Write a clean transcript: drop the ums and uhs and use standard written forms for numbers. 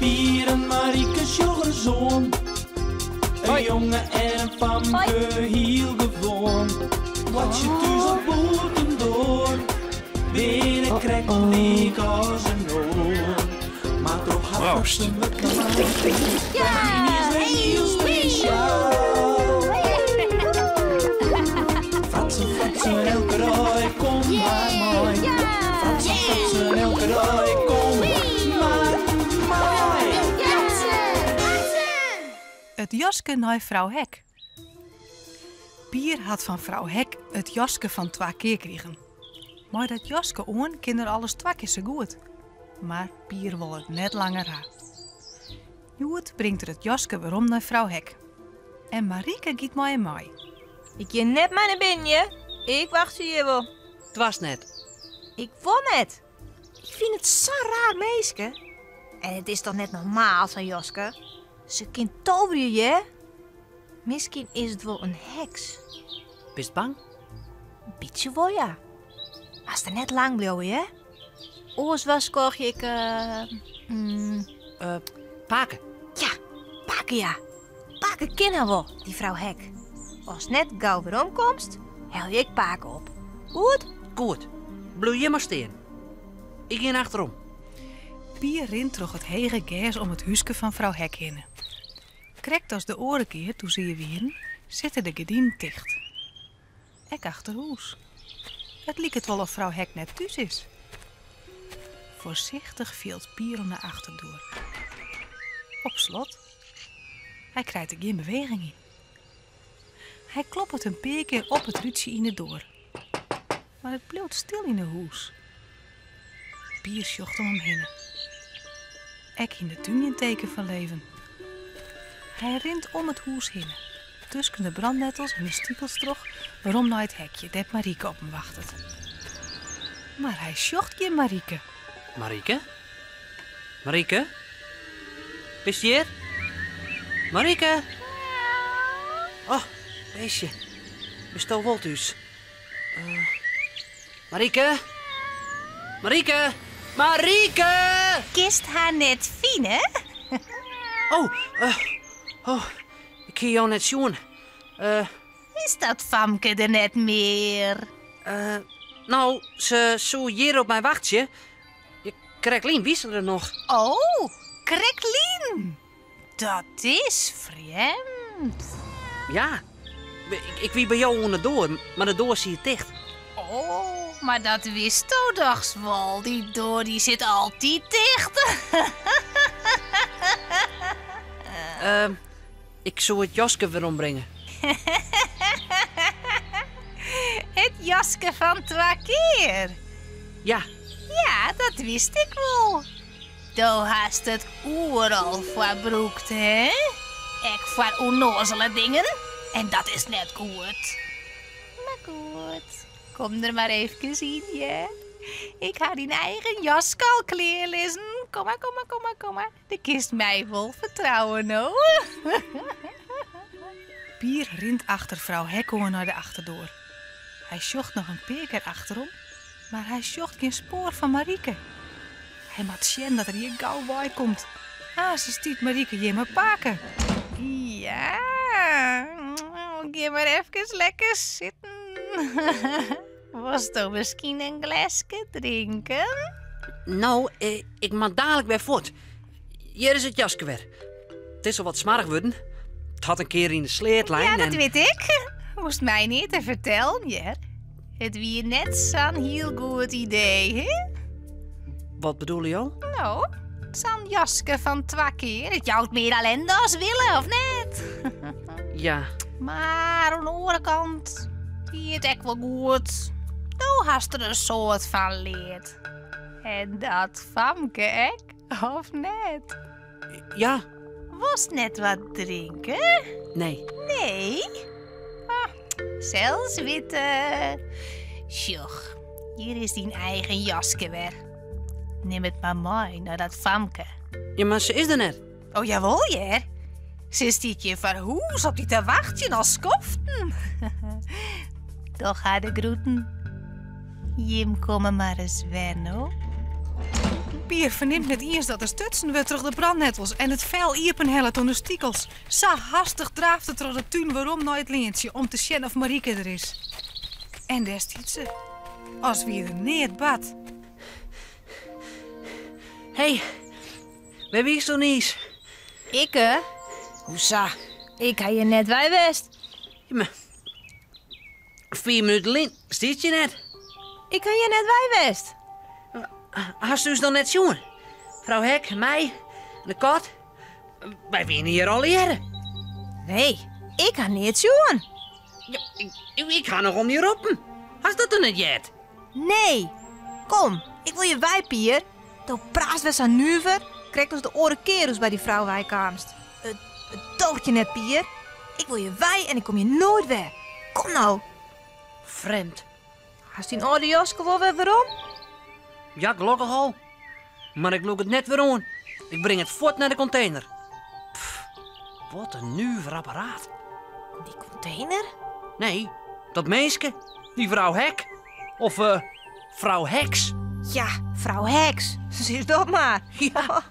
Pier en Marike sjoch ris oan. In jonge en in famke, hiel gewoan. Boartsje thús of bûtendoar, binne krekt lyk as in oar. Mar troch har Proost. fratsen wurdt normaal. Yniens wer hiel spesjaal. Fratsen, fratsen, elke dei, kom mar mei. Fratsen, fratsen, elke dei, kom mar mei. It jaske nei frou Hek. Pier hat fan frou Hek it jaske fan twa kear krigen. Mei dat jaske oan kin er alles twa kear sa goed. Mar Pier wol it net langer ha. Hjoed bringt er it jaske werom nei frou Hek. En Marike giet mei him mei. Ik gean net mei nei binnen, hear. Ik wachtsje hjir wol. Doarst net. Ik wol net. Ik fyn it sa'n raar minske. En it is toch net normaal, sa'n jaske. Se kin toverje, hear. Miskien is it wol in heks. Bist bang? In bytsje wol, ja. Moatst der net lang bliuwe, hear. Oars warskôgje ik. Eh, mm, eh, pake. Ja, pake ja. Pake kin har wol, dy frou Hek. Ast net gau weromkomst, helje ik pake op. Goed? Goed. Bliuw hjir mar stean. Ik gean achterom. Pier rint troch it hege gers om it húske fan frou Hek hinne. Krekt as de oare kear doe't se hjir wienen, sitte de gerdinen ticht. Ek achter hûs. It liket wol of frou Hek net thús is. Foarsichtich fielt Pier oan de achterdoar. Op slot. Hy krijt der gjin beweging yn. Hy kloppet in pear kear op it rútsje yn de doar. Mar it bliuwt stil yn 'e hûs. Pier sjocht om him hinne. Ek yn de tún gjin teken fan leven. Hy rint om it hûs hinne, tusken de brandnettels en de stikels troch, werom nei it hekje dêr't Marike op him wachtet. Mar hy sjocht gjin Marike. Marike? Marike? Bist hjir? Marike? Oh, beestje. Bisto wol thús? Marike? Marike? Marike! Kinst har net fine? Oh, eh, oh, ik hie jo net sjoen. Eh, Is dat famke der net mear? Eh, no, se soe hjir op my wachtsje. Krektlyn wie se der noch. Oh, krektlyn! Dat is frjemd. Ja, ik wie by jo oan de doar, mar de doar siet ticht. Oh, mar dat witsto dochs wol, dy doar dy sit altyd ticht. Uh, ik soe it jaske werombringe. It jaske fan twa kear? Ja. Ja, dat wist ik wol. Do hast it oeral foar brûkt, hè? Ek foar ûnnoazele dingen. En dat is net goed. Mar goed, kom der mar eefkes yn, hear. Ik ha dyn eigen jaske al klearlizzen. Kom mar, kom mar, kom mar, kom mar. Do kinst my wol fertrouwe, no. Pier rint achter frou Hek oan nei de achterdoar. Hy sjocht noch in pear kear achterom, mar hy sjocht gjin spoar fan Marike. Hy moat sjen dat er hjir gau wei komt. Aanst stiet Marike hjir mei pake. Ja, gean mar efkes lekker sitten. Wolsto miskien in gleske drinken? No, ik moat dalik wer fuort. Hjir is it jaske wer. It is al wat smoarch wurden. It hat in kear yn de sleat lein. Ja, dat wit ik. Hoechst my neat te fertellen, hear. It wie net sa'n hiel goed idee, hè? Wat bedoele jo? No, sa'n jaske fan twa kear. It jout mear ellinde as wille, of net? Ja. Mar oan de oare kant wie it ek wol goed. Do hast der in soad fan leard. En dat famke ek, of net? Ja. Wolst net wat drinke? Nee. Nee? Ah, sels witte. Sjoch, hjir is dyn eigen jaske wer. Nim it mar mei nei dat famke. Ja, mar se is der net. Oh, jawol, hear. Se stiet hjir foar hûs op dy te wachtsjen al skoften. Doch har de groeten. Jim komme mar ris wer, no. Pier fernimt net iens dat er stutsen wurdt troch de brandnettels en it fel iepenhellet oan de stikels. Sa hastich draaft er troch de tún werom nei it leantsje om te sjen oft Marike der is. En dêr stiet se, as wie der neat bard. Hé, wêr wiesto niis? Ikke? Hoesa? Ik ha hjir net wei west. Ja, mar 5 minuten lyn stiest hjir net. Ik ha hjir net wei west. Hast ús dan net sjoen? Frou Hek, my en de kat. Wy wiene hjir allegearre. Nee, ik ha neat sjoen. Ja, ik ha noch om dy roppen. Hast dat dan net heard? Nee. Kom, ik wol hjir wei, Pier. Do praatst wer sa nuver, krekt as de oare kear doe'tst by dy frou weikaamst. It doocht je net, Pier. Ik wol hjir wei en ik kom hjir noait wer. Kom no. Frjemd. Hast dyn âlde jaske wol wer werom? Ja, gelokkich al. Mar ik lûk it net wer oan. Ik bring it fuort nei de kontener. Pff, wat in nuver apparaat. Dy kontener? Nee, dat minske. Dy frou Hek. Of frou Heks. Ja, frou Heks. Sis dat mar. Ja.